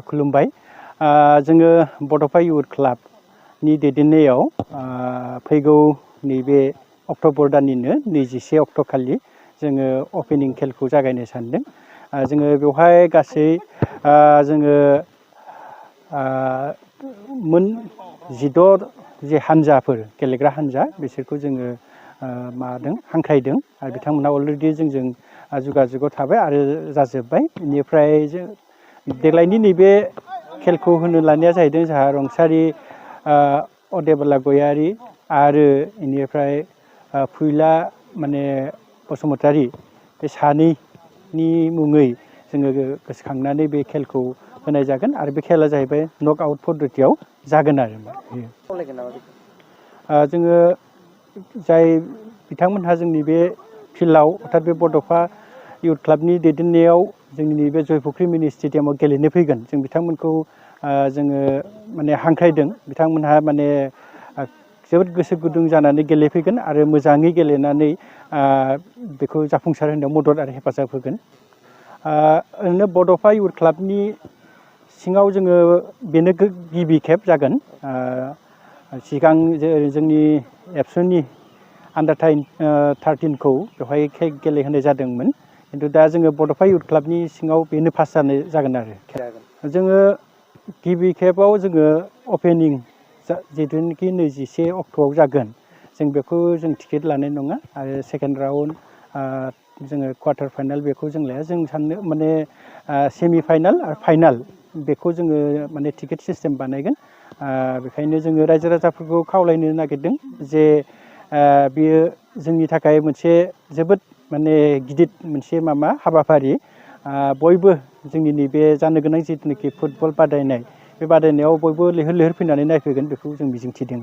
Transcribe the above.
खुलुमबाय जोङो बड'फा युथ क्लाबनि दैदेननायाव फैगौ नैबे अक्ट'बर दाननिनो 21 अक्ट' खालि जोङो अपेनिं खेलखौ जागायनो सानदों। जोङो बेवहाय गासै जोङो मोन 16 जे हानजाफोर गेलेग्रा हानजा बिसोरखौ जोङो मादों हांख्रायदों आरो बिथांमोना अलरेडि जोंजों जुगाजुगाव थाबाय आरो जाजोब्बाय। बेनिफ्राय जों देग्लायनि नैबे खेलखौ होनो लानाया जाहैदों जोंहा रुंसारि अदेबाला गयारि आरो बेनिफ्राय फुइला माने बसुमतारी बे सानैनि मुङै जोङो गोसोखांनानै बे खेलखौ होनाय जागोन आरो बे खेला जाहैबाय नक आउट पद्धतियाव जागोन आरो जोङो जाय बिथांमोनहा जोंनि बे फिल्डआव अर्थात बे बड'फा युथ क्लाबनि दैदेननायाव जोंनि बे जयफुख्रि मिनि स्टेडियामाव गेलेनो फैगोन जों बिथांमोनखौ जोङो माने हांख्रायदों। बिथांमोनहा माने जोबोद गोसो गुदुं जानानै गेलेफैगोन आरो मोजाङै गेलेनानै बेखौ जाफुंसार होनायाव मदद आरो हेफाजाब होगोन। ओरैनो बड'फा युथ क्लाबनि सिङाव जोङो बेनो गिबि खेब जागोन। सिगां जोंनि एबसुनि आन्डार 13खौ बेवहाय गेलेहोनाय जादोंमोन, खिन्थु दा जोङो बड'फा युथ क्लाबनि सिङाव बेनो फार्स्ट जागोन आरो जोङो गिबि खेबाव जोङो अपेनिं जिथुनाखि 21 अक्ट'आव जागोन जों बेखौ जों टिकेट लानाय नङा आरो सेकेन्ड राउन्ड जोङो क्वार्टार फाइनाल बेखौ जों लाया। जों साननो माने सेमि फाइनाल आरो फाइनाल बेखौ जोङो माने टिकेट सिस्टेम बानायगोन। बेखायनो जोङो रायजो राजाफोरखौ खावलायनो नागिरदों जे बेयो जोंनि थाखाय मोनसे जोबोद माने गिदिर मोनसे हाबाफारि। बयबो जोंनि नैबे जानो गोनां जिथुनाखि फुटबल बादायनाय बे बादायनायाव बयबो लैहोर लैहोर फैनानै नायफैगोन बेखौ जों मिजिंथिदों।